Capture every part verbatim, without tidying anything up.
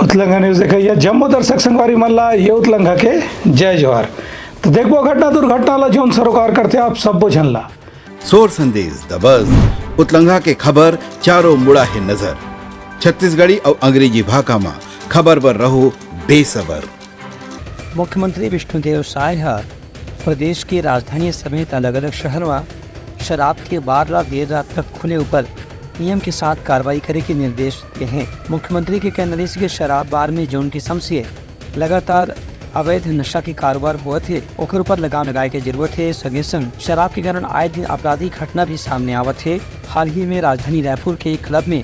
उतलंघा news देखइया जम्मो दर्शक संगवारी मन ला ये उतलंघा के जय जोहार। तो देखबो घटना दुर्घटना ला जोन सरोकार करथे आप सब्बो झन ला। सोर संदेश दबस। उतलंघा के खबर चारों मुड़ा हे नजर। छत्तीसगढ़ी अउ अंग्रेजी भाखा म खबर बर रहो बेसबर। मुख्यमंत्री विष्णुदेव साय ह प्रदेश के राजधानी समेत अलग-अलग शहर म शराब के बार ला देर रात तक खुले ऊपर नियम के साथ कार्रवाई करे के निर्देश दिए हैं। मुख्यमंत्री के कहना रहिस कि शराब बार में जोन किसम से लगातार अवैध नशा के कारोबार होवत हे, ओकर ऊपर लगाम लगाए के जरूरत हे। संगे संग शराब के कारण आए दिन आपराधिक घटना भी सामने आवत हे। हाल ही में राजधानी रायपुर के एक क्लब में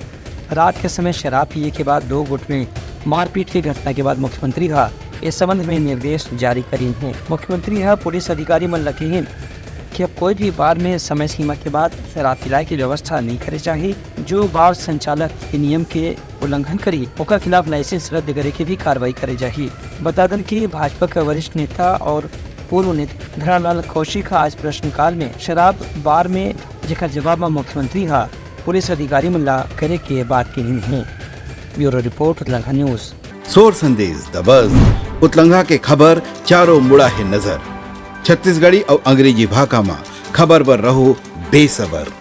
रात के समय शराब पिए के बाद दो गुट में मारपीट के घटना के बाद मुख्यमंत्री ह इस संबंध में निर्देश जारी करीन हे। मुख्यमंत्री ह पुलिस अधिकारी मन ल कहिन कि अब कोई भी बार में समय सीमा के बाद शराब पिलाए के व्यवस्था नहीं करे चाही। जो बार संचालक के नियम के उल्लंघन करी, ओकर खिलाफ लाइसेंस रद्द करे के भी कार्रवाई करे जाही। बता दन कि भाजपा के वरिष्ठ नेता और पूर्व नेता धरमलाल कौशिक ह आज प्रश्नकाल में शराब बार में, जेकर जवाब म मुख्यमंत्री ह पुलिस अधिकारी मन ला करे के बात कहिन हे। Bureau report, Utlangha news. सोर संदेश दबस। उतलंघा के खबर चारों मुड़ा हे नजर। छत्तीसगढ़ी अउ अंग्रेजी भाखा म खबर बर रहो बेसबर।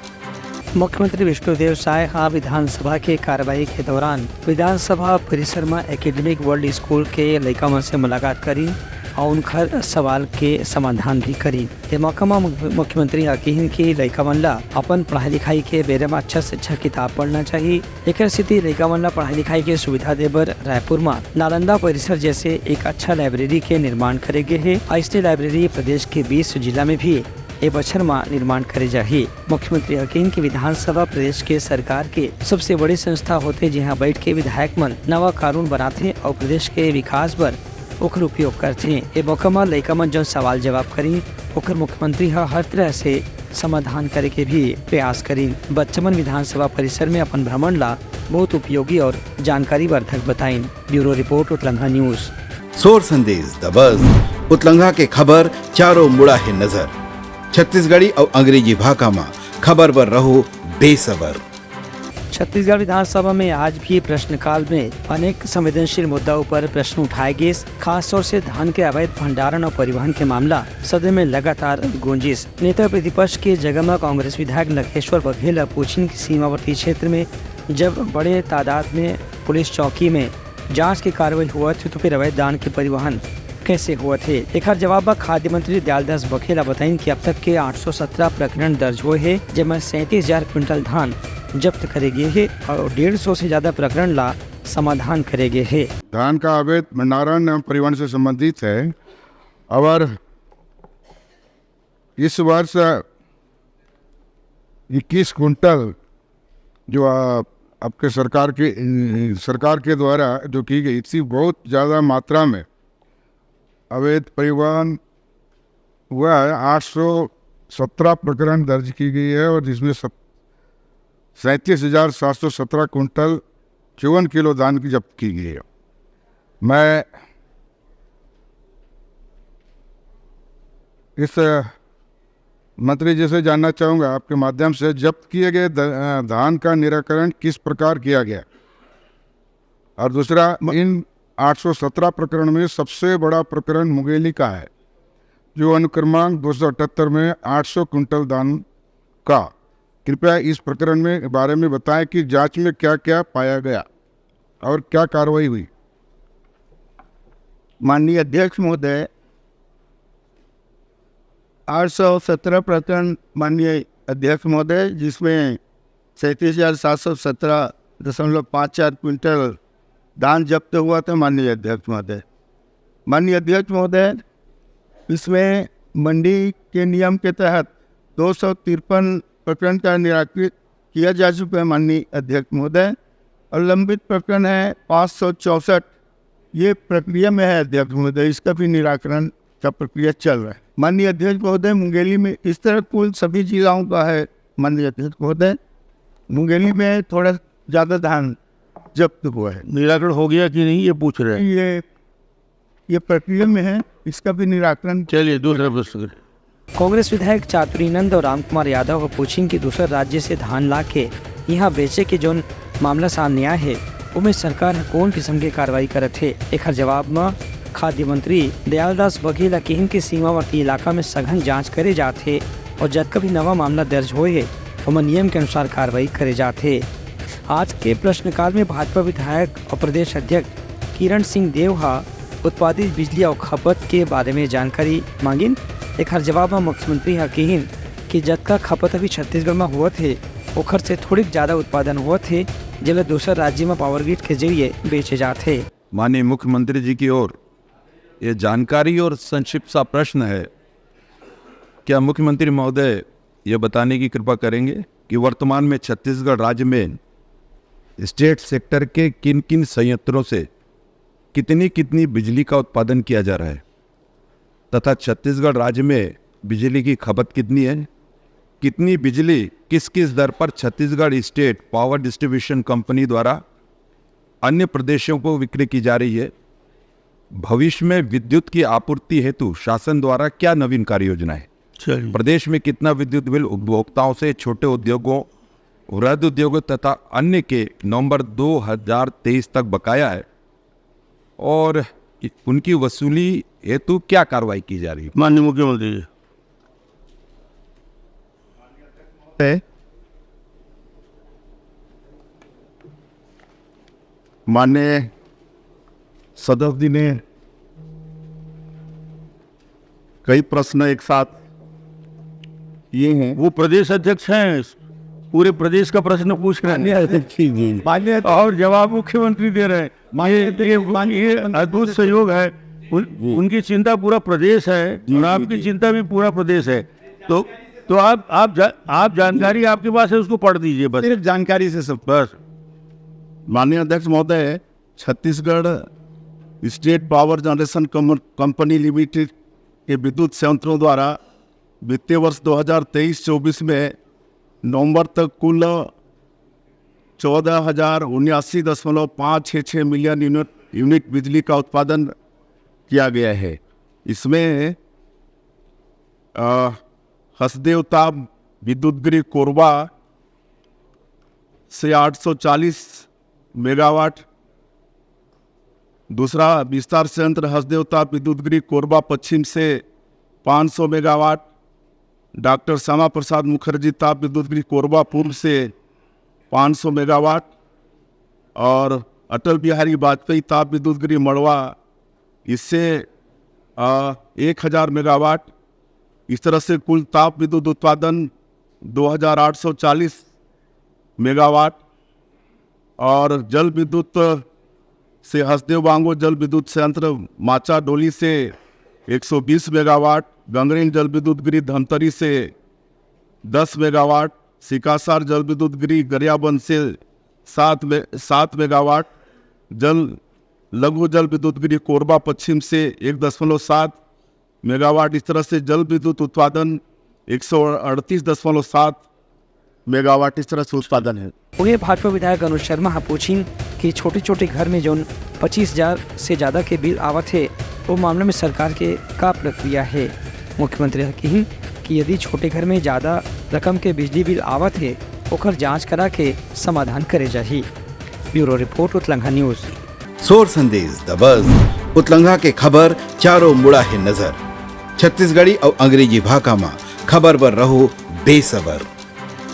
मुख्यमंत्री विष्णुदेव साय ह विधानसभा के कार्रवाई के दौरान विधानसभा परिसर म एकेडमिक वर्ल्ड स्कूल के लइका मन से मुलाकात करीन अउ उनकर सवाल के समाधान भी करीन। ए मौका म मुख्य-, मुख्यमंत्री ह किहिन कि लइका मन ला अपन पढ़ाई लिखाई के बेरे म अच्छा से अच्छा किताब पढ़ना चाही। एकर सेती लइका मन ला पढ़ाई लिखाई के सुविधा दे बर रायपुर म नालंदा परिसर जैसे एक अच्छा लाइब्रेरी के निर्माण करे गे हे। अइसने लाइब्रेरी प्रदेश के बीस जिला में भी ए बछर म निर्माण करे जाही। मुख्यमंत्री ह किहिन कि विधानसभा प्रदेश के सरकार के सबसे बड़े संस्था होथे, जिहां बैठ के विधायक मन नवा कानून बनाथे अउ प्रदेश के विकास बर ओकर उपयोग करथे। ए मौका म लइका मन जौन सवाल जवाब करिन, ओकर मुख्यमंत्री ह हर तरह से समाधान करे के भी प्रयास करिन। बच्चा मन विधानसभा परिसर में अपन भ्रमण ला बहुत उपयोगी और जानकारी वर्धक बताइन। Bureau report, Utlangha news. सोर संदेश दबस। उतलंघा के खबर चारों मुड़ा हे नजर। छत्तीसगढ़ी अउ अंग्रेजी भाखा म खबर बर रहो बेसबर। छत्तीसगढ़ विधानसभा में आज भी प्रश्नकाल में अनेक संवेदनशील मुद्दा ऊपर प्रश्न उठाए गिस। खासतौर से धान के अवैध भंडारण और परिवहन के मामला सदन में लगातार गूंजिस। नेता प्रतिपक्ष के जगह म कांग्रेस विधायक लखेश्वर बघेल ह पूछिन कि सीमावर्ती क्षेत्र में जब बड़े तादाद में पुलिस चौकी में जांच के कार्रवाई होवत हे, तो फिर अवैध धान के परिवहन कैसे होवत हे? एखर जवाब म खाद्य मंत्री दयालदास बघेल ह बताइन कि अब तक के आठ सौ सत्रह प्रकरण दर्ज होए हे, जेमा सैंतीस हजार क्विंटल धान जब्त करे गे हे और डेढ़ सौ से ज्यादा प्रकरण ला समाधान करे गे हे। धान का अवैध भंडारण एवं परिवहन से संबंधित है और इस वर्ष इक्कीस कुंटल जो, आ, आपके सरकार के, सरकार के द्वारा जो की गई थी, बहुत ज़्यादा मात्रा में अवैध परिवहन हुआ है। आठ सौ सत्रह प्रकरण दर्ज की गई है और जिसमें सत-, सैंतीस हज़ार सात सौ सत्रह कुंटल चौवन किलो धान की जब्त की गई है। मैं इस मंत्री जी से जानना चाहूँगा आपके माध्यम से, जब्त किए गए ध-, अ, धान का निराकरण किस प्रकार किया गया? और दूसरा, म- इन आठ सौ सत्रह प्रकरण में सबसे बड़ा प्रकरण मुंगेली का है, जो अनुक्रमांक दो सौ अठहत्तर में आठ सौ कुंटल धान का। कृपया इस प्रकरण में, बारे में बताएं कि जांच में क्या-क्या पाया गया और क्या कार्रवाई हुई। माननीय अध्यक्ष महोदय, आठ सौ सत्रह प्रकरण, माननीय अध्यक्ष महोदय, जिसमें सैंतीस हजार सात सौ सत्रह दशमलव पाँच चार क्विंटल धान जब्त हुआ था, माननीय अध्यक्ष महोदय। माननीय अध्यक्ष महोदय, इसमें मंडी के नियम के तहत दो सौ तिरपन प्रकरण का निराकृत किया जा चुका है, माननीय अध्यक्ष महोदय, और लंबित प्रकरण है पाँच सौ चौसठ, ये प्रक्रिया में है, अध्यक्ष महोदय, इसका भी निराकरण का प्रक्रिया चल रहा है। माननीय अध्यक्ष महोदय, मुंगेली में इस तरह कुल सभी जिलाओं का है, माननीय अध्यक्ष महोदय, मुंगेली में थोड़ा ज़्यादा धान जब्त हुआ है। निराकरण हो गया कि नहीं, ये पूछ रहे हैं। ये, ये प्रक्रिया में है, इसका भी निराकरण। चलिए, दूसरा प्रश्न करें। कांग्रेस विधायक चातुरीनंद और रामकुमार यादव ह पूछिन कि दूसर राज्य से धान ला के इहां बेचे के जोन मामला सामने आए हे, ओमे सरकार ह कोन किसम के कार्रवाई करत हे। एखर जवाब म खाद्य मंत्री दयालदास बघेल ह किहिन कि सीमावर्ती इलाका म सघन जांच करे जात हे अउ जतका भी नवा मामला दर्ज होए हे, ओमा नियम के अनुसार कार्रवाई करे जात हे। आज के प्रश्नकाल म भाजपा विधायक अउ प्रदेश अध्यक्ष किरण सिंह देव ह उत्पादित बिजली अउ खपत के बारे म जानकारी मांगिन। एखर जवाब म मुख्यमंत्री ह किहिन कि जतका खपत अभी छत्तीसगढ़ म होवत हे, ओखर से थोड़िक जादा उत्पादन होवत हे, जेला दूसर राज्य म पावर ग्रिड के जरिए बेचे जात हे। माननीय मुख्यमंत्री जी की ओर ये जानकारी और संक्षिप्त सा प्रश्न है, क्या मुख्यमंत्री महोदय ये बताने की कृपा करेंगे कि वर्तमान में छत्तीसगढ़ राज्य में स्टेट सेक्टर के किन किन संयंत्रों से कितनी कितनी बिजली का उत्पादन किया जा रहा है तथा छत्तीसगढ़ राज्य में बिजली की खपत कितनी है, कितनी बिजली किस किस दर पर Chhattisgarh state power distribution company द्वारा अन्य प्रदेशों को विक्रय की जा रही है, भविष्य में विद्युत की आपूर्ति हेतु शासन द्वारा क्या नवीन कार्य योजना है, प्रदेश में कितना विद्युत बिल उपभोक्ताओं से, छोटे उद्योगों, वृहद उद्योगों तथा अन्य के नवंबर दो हज़ार तेईस तक बकाया है और उनकी वसूली हेतु क्या कार्रवाई की जा रही है? माननीय मुख्यमंत्री जी। है। माननीय सदस्य जी ने कई प्रश्न एक साथ किए हैं। वो प्रदेश अध्यक्ष हैं, पूरे प्रदेश का प्रश्न पूछ रहे हैं। माननीय अध्यक्ष जी। माननीय और जवाब मुख्यमंत्री दे रहे हैं। माननीय ये, ये, माननीय ये अद्भुत सहयोग है। उन, जी। उनकी चिंता पूरा प्रदेश है जी, और जी, आपकी जी। चिंता भी पूरा प्रदेश है। तो, तो आप, आप जा-, आप जानकारी आपके पास है, उसको पढ़ दीजिए बस। सिर्फ जानकारी से सब। बस। माननीय अध्यक्ष महोदय, छत्तीसगढ़ स्टेट पावर जनरेशन कम-, कंपनी लिमिटेड के विद्युत संयंत्रों द्वारा वित्तीय वर्ष दो हज़ार तेईस चौबीस में नवंबर तक कुल चौदह हज़ार उन्यासी दशमलव पाँच छः छः मिलियन यूनिट, यूनिट बिजली का उत्पादन किया गया है। इसमें, अ, हसदेव ताप विद्युत गृह कोरबा से आठ सौ चालीस मेगावाट, दूसरा विस्तार संयंत्र हसदेव ताप विद्युत गृह कोरबा पश्चिम से पाँच सौ मेगावाट, डॉक्टर श्यामा प्रसाद मुखर्जी ताप विद्युत गृह कोरबा पूर्व से पाँच सौ मेगावाट और अटल बिहारी वाजपेयी ताप विद्युत गृह मड़वा, इससे, अ, एक हज़ार मेगावाट। इस तरह से कुल ताप विद्युत उत्पादन दो हज़ार आठ सौ चालीस मेगावाट और जल विद्युत से हसदेव बांगो जल विद्युत संयंत्र माचा डोली से एक सौ बीस मेगावाट, गंगरेन जल विद्युत गृह धमतरी से दस मेगावाट, सिकासार जल विद्युत गृह गरियाबंद से सात मे-, सात मेगावाट, जल, लघु जल विद्युत गृह कोरबा पश्चिम से एक दशमलव सात मेगावाट, इस तरह से जल विद्युत उत्पादन एक सौ अड़तीस दशमलव सात मेगावाट इस तरह से उत्पादन है। उहें, भाजपा विधायक अनुज शर्मा ह पूछिन कि छोटे-छोटे घर में जौन पच्चीस हज़ार से जादा के बिल आवत हे, ओ मामला में सरकार के का प्रक्रिया हे। मुख्यमंत्री ह किहिन कि यदि छोटे घर में जादा रकम के बिजली बिल आवत हे, ओकर जांच करा के समाधान करे जाही। Bureau report, Utlangha news. सोर संदेश दबस, उतलंघा के खबर चारों मुड़ा हे नजर। छत्तीसगढ़ी अउ अंग्रेजी भाखा म खबर बर रहो बेसबर।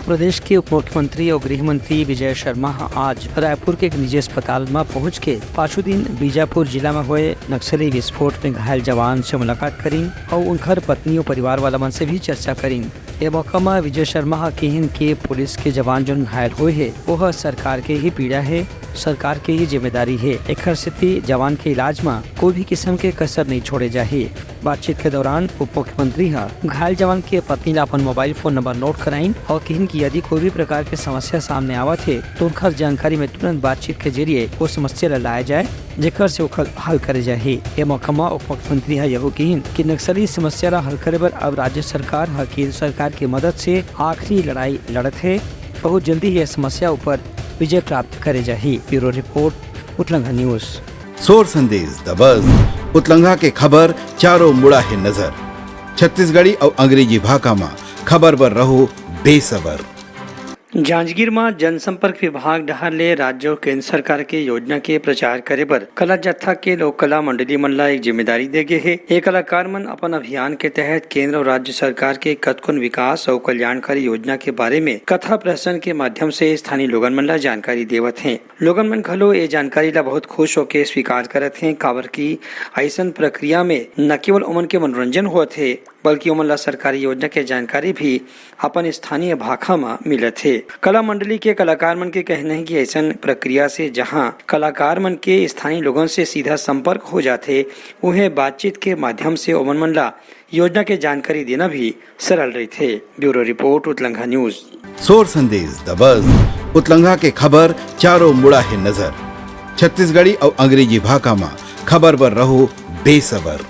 प्रदेश के उप मुख्यमंत्री अउ गृह मंत्री विजय शर्मा ह आज रायपुर के एक निजी अस्पताल म पहुंच के पाछू दिन बीजापुर जिला म होए नक्सली विस्फोट में घायल जवान से मुलाकात करिन अउ उनकर पत्नी अउ परिवार वाला मन से भी चर्चा करिन। ए मौका म विजय शर्मा ह किहिन के पुलिस के जवान जोन घायल होए हे, ओह सरकार के ही पीड़ा हे, सरकार के ही जिम्मेदारी हे। एखर सेती जवान के इलाज म कोई भी किसम के कसर नइ छोड़े जाही। बातचीत के दौरान उप मुख्यमंत्री ह घायल जवान के पत्नी ला अपन मोबाइल फोन नंबर नोट कराइन अउ किहिन कि यदि कोई भी प्रकार के समस्या सामने आवत हे, तो उनकर जानकारी में तुरंत बातचीत के जरिए ओ समस्या ला लाया जाए, जेकर से ओखर हल करे जाही। ए मौका म उप मुख्यमंत्री ह यहू किहिन कि नक्सली समस्या ला हल करे बर अब राज्य सरकार ह केंद्र सरकार के मदद से आखिरी लड़ाई लड़त हे। बहुत जल्दी ही ए समस्या ऊपर विजय प्राप्त करे जाही। Bureau report, Utlangha news. सोर संदेश दबस, उतलंघा के खबर चारों मुड़ा हे नजर। छत्तीसगढ़ी अउ अंग्रेजी भाखा म खबर बर रहो बेसबर। जांजगीर म जनसंपर्क विभाग डहार ले राज्य अउ केंद्र सरकार के योजना के प्रचार करे बर कला जत्था के लोक कला मंडली मन ला एक जिम्मेदारी दे गे हे। ये कलाकार मन अपन अभियान के तहत केंद्र अउ राज्य सरकार के कतकोन विकास अउ कल्याणकारी योजना के बारे में कथा प्रहसन के माध्यम से स्थानीय लोगन मन ला जानकारी देवत हें। लोगन मन घलो ये जानकारी ला बहुत खुश होके स्वीकार करत हें, काबर कि अइसन प्रक्रिया में न केवल ओमन के मनोरंजन होत हे, बल्कि ओमन ला सरकारी योजना के जानकारी भी अपन स्थानीय भाखा म मिलत हे। कला मंडली के कलाकार मन के कहना हे कि अइसन प्रक्रिया से जहां कलाकार मन के स्थानीय लोगन से सीधा संपर्क हो जाथे, उहें बातचीत के माध्यम से ओमन मन ला योजना के जानकारी देना भी सरल रहिथे। Bureau report, Utlangha news. सोर संदेश दबस, उतलंघा के खबर चारों मुड़ा हे नजर। छत्तीसगढ़ी अउ अंग्रेजी भाखा म खबर बर रहो बेसबर।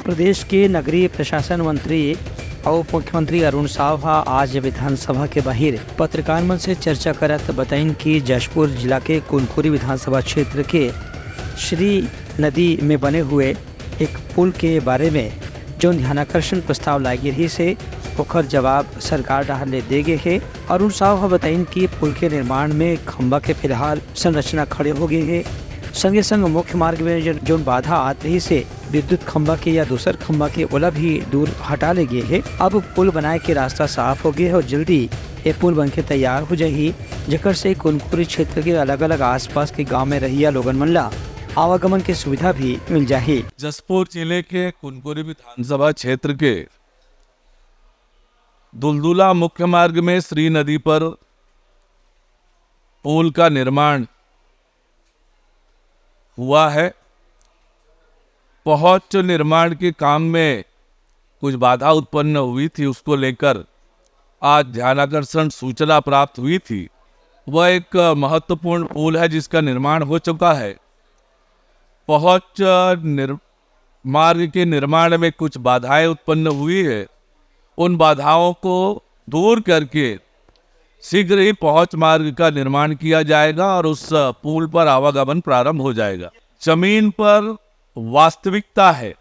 प्रदेश के नगरीय प्रशासन मंत्री अउ उप मुख्यमंत्री अरुण साव ह आज विधानसभा के बाहिर पत्रकार मन से चर्चा करत बताइन कि जशपुर जिला के कुनकुरी विधानसभा क्षेत्र के श्री नदी में बने हुए एक पुल के बारे में जोन ध्यानाकर्षण प्रस्ताव लाए गे रहिस हे, ओकर जवाब सरकार डहार ले दे गे हे। अरुण साव ह बताइन कि पुल के निर्माण में खंभा के फिलहाल संरचना खड़े हो गे हे। संगे संग मुख्य मार्ग में जो-, जोन बाधा आत रहिस हे, विद्युत खंभा के या दूसर खंभा के, ओला भी दूर हटा ले गे हे। अब पुल बनाए के रास्ता साफ हो गे हे अउ जल्दी ये पुल बन के तैयार हो जाही, जेकर से कुनकुरी क्षेत्र के अलग-अलग आसपास के गांव में रहइया लोगन मन ला आवागमन के सुविधा भी मिल जाही। जशपुर जिले के कुनकुरी विधानसभा क्षेत्र के दुलदुला मुख्य मार्ग में श्री नदी पर पुल का निर्माण हुआ है। पहुंच निर्माण के काम में कुछ बाधा उत्पन्न हुई थी, उसको लेकर आज ध्यानाकर्षण सूचना प्राप्त हुई थी। वह एक महत्वपूर्ण पुल है जिसका निर्माण हो चुका है। पहुंच निर-, मार्ग के निर्माण में कुछ बाधाएं उत्पन्न हुई है, उन बाधाओं को दूर करके शीघ्र ही पहुंच मार्ग का निर्माण किया जाएगा और उस पुल पर आवागमन प्रारंभ हो जाएगा। जमीन पर वास्तविकता है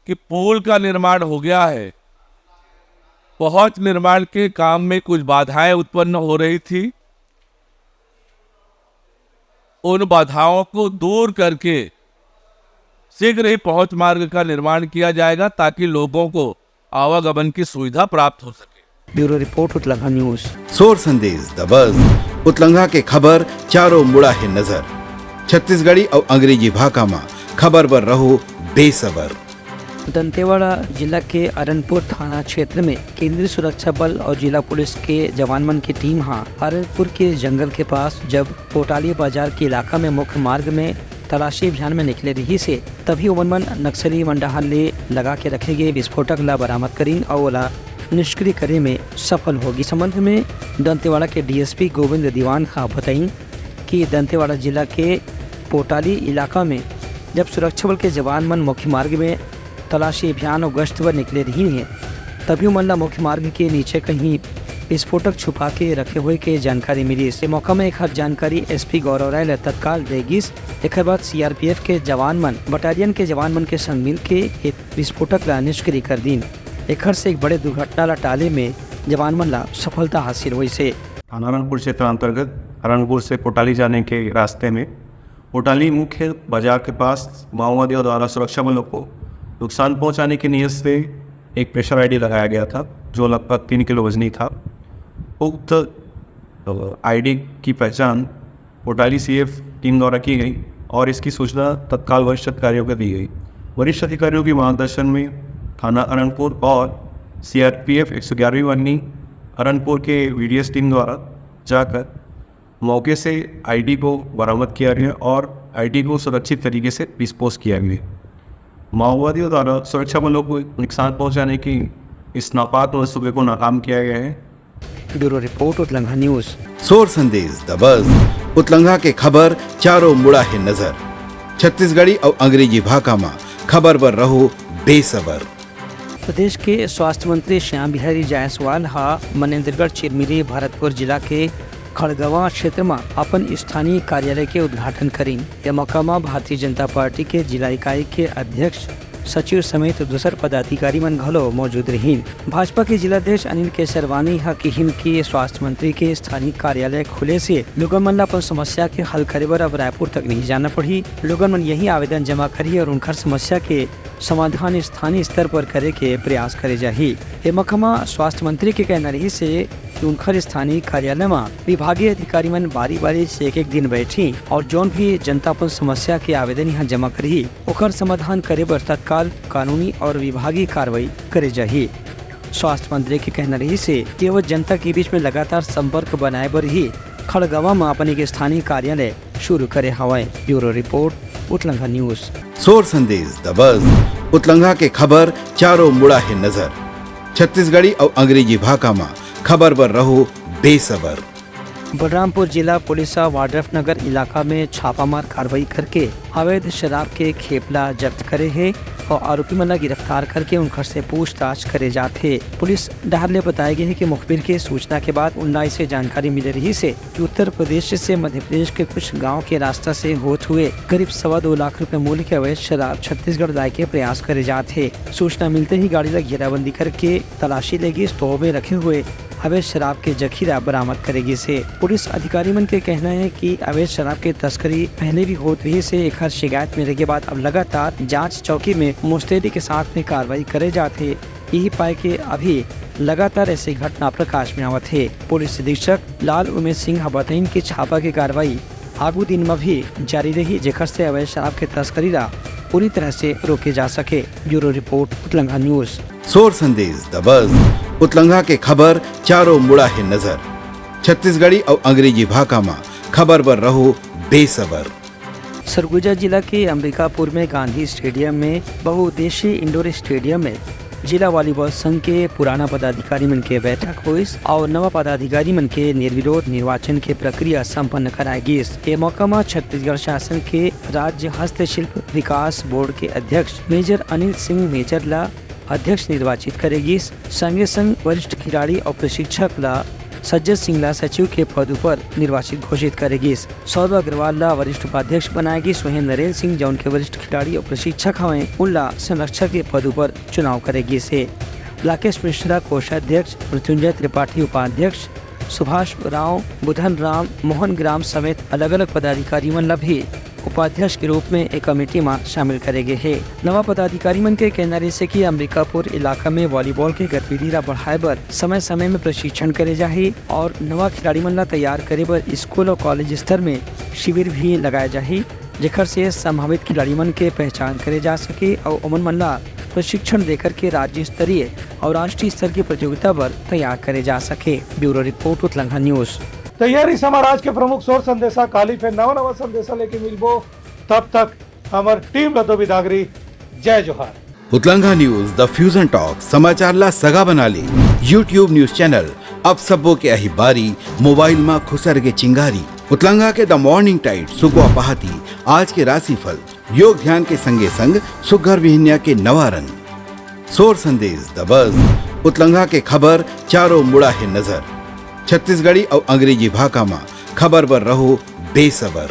कि पुल का निर्माण हो गया है, पहुंच निर्माण के काम में कुछ बाधाएं उत्पन्न हो रही थी, उन बाधाओं को दूर करके शीघ्र ही पहुंच मार्ग का निर्माण किया जाएगा, ताकि लोगों को आवागमन की सुविधा प्राप्त हो सके। Bureau report, Utlangha news. सोर संदेश दबस, उतलंघा के खबर चारों मुड़ा हे नजर। छत्तीसगढ़ी अउ अंग्रेजी भाखा म खबर बर रहो बेसबर। दंतेवाड़ा जिला के अरनपुर थाना क्षेत्र में केंद्रीय सुरक्षा बल और जिला पुलिस के जवान मन की टीम हा अरनपुर के जंगल के पास जब पोटाली बाजार के इलाका में मुख्य मार्ग में तलाशी अभियान में निकले रहिस हे, तभी ओमन मन नक्सली मन डहार ले लगा के रखे गए विस्फोटक ला बरामद करिन और ओला निष्क्रिय करे में सफल होगी। संबंध में दंतेवाड़ा के डीएसपी गोविंद दीवान हा बताइन कि दंतेवाड़ा जिला के पोटाली इलाका में जब सुरक्षा बल के जवान मन मुख्य मार्ग में तलाशी अभियान और गश्त बर निकले रहिन हे, तभी ओमन ला मुख्य मार्ग के नीचे कहीं विस्फोटक छुपा के रखे हुए के जानकारी मिलिस। ए मौका में एखर जानकारी एसपी गौरव राय ला तत्काल दे गिस। एखर बाद सीआरपीएफ के जवान मन बटालियन के जवान मन के संग मिल के ए विस्फोटक ला निष्क्रिय कर दीन। एखर से एक बड़े दुर्घटना ला टाले में जवान मन ला सफलता हासिल होइस हे। थाना अरनपुर क्षेत्र अंतर्गत अरनपुर से पोटाली जाने के रास्ते में पोटाली मुख्य बाजार के पास माओवादियों द्वारा सुरक्षा बलों को नुकसान पहुंचाने की नीयत से एक प्रेशर आईडी लगाया गया था, जो लगभग तीन किलो वजनी था। उक्त आईडी की पहचान पोटाली सीएफ टीम द्वारा की गई और इसकी सूचना तत्काल वरिष्ठ अधिकारियों को दी गई। वरिष्ठ अधिकारियों के मार्गदर्शन में थाना अरनपुर और सीआरपीएफ एक सौ ग्यारहवीं वाहिनी अरनपुर के वीडीएस टीम द्वारा जाकर मौके से आईडी को बरामद किया गया और आईडी को सुरक्षित तरीके से डिस्पोज किया गया। माओवादियों द्वारा सुरक्षा बलों को नुकसान पहुंचाने की इस नापाक मंसूबे को नाकाम किया गया है। Bureau report, Utlangha news. सोर संदेश दबस, उतलंघा के खबर चारों मुड़ा हे नजर। छत्तीसगढ़ी अउ अंग्रेजी भाखा म खबर बर रहो बेसबर। प्रदेश के स्वास्थ्य मंत्री श्याम बिहारी जायसवाल हा मनेंद्रगढ़ चिरमिरी भरतपुर जिला के खड़गवां क्षेत्र म अपन स्थानीय कार्यालय के उद्घाटन करिन। ये मौका म भारतीय जनता पार्टी के जिला इकाई के अध्यक्ष सचिव समेत दूसर पदाधिकारी मन घलो मौजूद रहिन। भाजपा के जिला अध्यक्ष अनिल केसरवानी ह किहिन कि स्वास्थ्य मंत्री के स्थानीय कार्यालय खुले से लोगन मन ल अपन समस्या के हल करे बर अब रायपुर तक नहीं जाना पड़ही। लोगन मन यही आवेदन जमा करही और उनकर समस्या के समाधान स्थानीय स्तर पर करे के प्रयास करे जाही। ए मौका म स्वास्थ्य मंत्री के कहना रहिस हे कि उनकर स्थानीय कार्यालय म विभागीय अधिकारी मन बारी-बारी से एक-एक दिन बैठही और जौन भी जनता अपन समस्या के आवेदन यहाँ जमा करही, ओकर समाधान करे बर तत्काल कानूनी और विभागीय कार्रवाई करे जाही। स्वास्थ्य मंत्री के कहना रहिस हे कि वो जनता के बीच में लगातार संपर्क बनाए बर ही खड़गवां म अपन एक स्थानीय कार्यालय शुरू करे हवय। Bureau report, Utlangha news. सोर संदेश द बज, उतलंघा के खबर चारों मुड़ा हे नजर। छत्तीसगढ़ी अउ अंग्रेजी भाखा म खबर बर रहू बेसबर। बलरामपुर जिला पुलिस ह वाड्रफ नगर इलाका में छापामार कार्रवाई करके अवैध शराब के खेप ला जब्त करे हे और आरोपी मन ला गिरफ्तार करके उनकर से पूछताछ करे जात हे। पुलिस डहार ले बताए गे हे कि मुखबिर के सूचना के बाद उनला इसे जानकारी मिले रहिस हे कि उत्तर प्रदेश से मध्य प्रदेश के कुछ गांव के रास्ता से होत हुए करीब सवा दो लाख रुपए मूल्य के अवैध शराब छत्तीसगढ़ लाए के प्रयास करे जात हे। सूचना मिलते ही गाड़ी ला घेराबंदी करके तलाशी ले गिस, तो ओमे रखे हुए अवैध शराब के जखीरा बरामद करे गिस हे। पुलिस अधिकारी मन के कहना हे कि अवैध शराब के तस्करी पहले भी होत रहिस हे। एखर शिकायत मिले के बाद अब लगातार जांच चौकी में मुस्तैदी के साथ में कार्रवाई करे जात हे। यही पाए के अभी लगातार ऐसे घटना प्रकाश में आवत हे। पुलिस अधीक्षक लाल उमेश सिंह ह बताइन कि छापा के कार्रवाई आगू दिन म भी जारी रही, जेकर से अवैध शराब के तस्करी ला पूरी तरह से रोके जा सके। Bureau report, Utlangha news. सोर संदेश द बज, उतलंघा के खबर चारों मुड़ा हे नजर। छत्तीसगढ़ी अउ अंग्रेजी भाखा म खबर बर रहू बेसबर। सरगुजा जिला के अंबिकापुर में गांधी स्टेडियम में बहुउद्देशीय इंडोर स्टेडियम में जिला वॉलीबॉल संघ के पुराना पदाधिकारी मन के बैठक होइस और नवा पदाधिकारी मन के निर्विरोध निर्वाचन के प्रक्रिया संपन्न कराए गिस। ये मौका म छत्तीसगढ़ शासन के राज्य हस्तशिल्प विकास बोर्ड के अध्यक्ष मेजर अनिल सिंह मेजर ला अध्यक्ष निर्वाचित करे गिस। संगे संग वरिष्ठ खिलाड़ी और प्रशिक्षक ला सज्जन सिंह ला सचिव के पद ऊपर निर्वाचित घोषित करे गिस। सौरभ अग्रवाल ला वरिष्ठ उपाध्यक्ष बनाए गिस। वहीं नरेंद्र सिंह, जौन के वरिष्ठ खिलाड़ी और प्रशिक्षक हवंय, उनला संरक्षक के पद ऊपर चुनाव करे गिस हे। राकेश मिश्रा कोषाध्यक्ष, मृत्युंजय त्रिपाठी उपाध्यक्ष, सुभाष राव, बुधन राम, मोहन ग्राम समेत अलग-अलग पदाधिकारी मन ला भी उपाध्यक्ष के रूप में एक कमेटी म शामिल करे गे हे। नवा पदाधिकारी मन के कहना रहिस हे कि अंबिकापुर इलाका में वॉलीबॉल के गतिविधि ला बढ़ाए बर समय-समय में प्रशिक्षण करे जाही और नवा खिलाड़ी मन ला तैयार करे बर स्कूल और कॉलेज स्तर में शिविर भी लगाए जाही, जेकर से संभावित खिलाड़ी मन के पहचान करे जा सके और ओमन मन ला प्रशिक्षण देकर के राज्य स्तरीय और राष्ट्रीय स्तर की प्रतियोगिता बर तैयार करे जा सके। Bureau report, Utlangha news. तैयारी समाराज के प्रमुख सोर संदेशा काली फेर नवा नवा संदेशा लेके मिलबो। तब तक हमर टीम ला दो बिदागरी। जय जोहार। उतलंघा न्यूज, द फ्यूजन टॉक, समाचार ला सगा बना ले। YouTube न्यूज चैनल, अब सबो के अही बारी, मोबाइल मा खुसर के चिंगारी। उतलंघा के द मॉर्निंग टाइड, सुगवा पहाती, आज के राशिफल, योग ध्यान के संगे संग सुग्घर बिहनिया के नवा रंग। सोर संदेश द बज, उतलंघा के खबर चारों मुड़ा हे नजर। छत्तीसगढ़ी अउ अंग्रेजी भाखा मा खबर बर रहो बेसबर।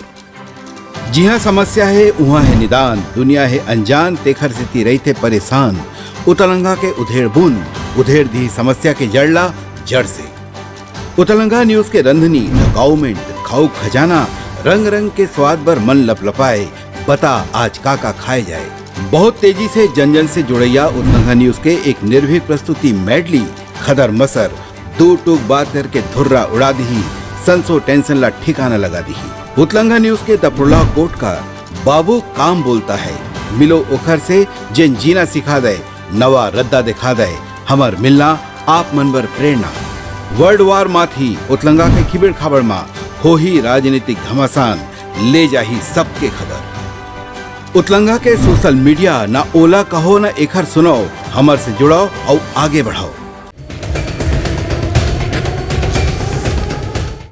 जिहाँ समस्या हे, उहाँ हे निदान, दुनिया हे अनजान, तेखर सेती रहिथे परेशान। उतलंघा के उधेड़ बुन, उधेड़ दिही समस्या के जड़ ला जड़ से। उतलंघा न्यूज के रंधनी, द काउमेंट, खाऊ खजाना, रंग रंग के स्वाद बर मन लपलपाए, बता आज का का खाए जाए। बहुत तेजी से जन जन से जुड़ैया उतलंघा न्यूज के एक निर्भीक प्रस्तुति मेडली, खदर मसर, दू टूक बात करके धुर्रा उड़ा दिही, संसो टेंशन ला ठिकाना लगा दिही। उतलंघा न्यूज के दफड़ला कोट का बाबू काम बोलता है, मिलो ओखर से जेन जीना सिखा दे, नवा रद्दा दिखा दे, हमर मिलना आप मन बर प्रेरणा। वर्ल्ड वार माथी उतलंघा के खिबेड़ खाबड़ मा होही राजनीतिक घमासान, ले जाही सबके खबर। उतलंघा के सोशल मीडिया ना ओला कहो ना एखर सुनाओ, हमर से जुड़ाओ अउ आगे बढ़ाओ।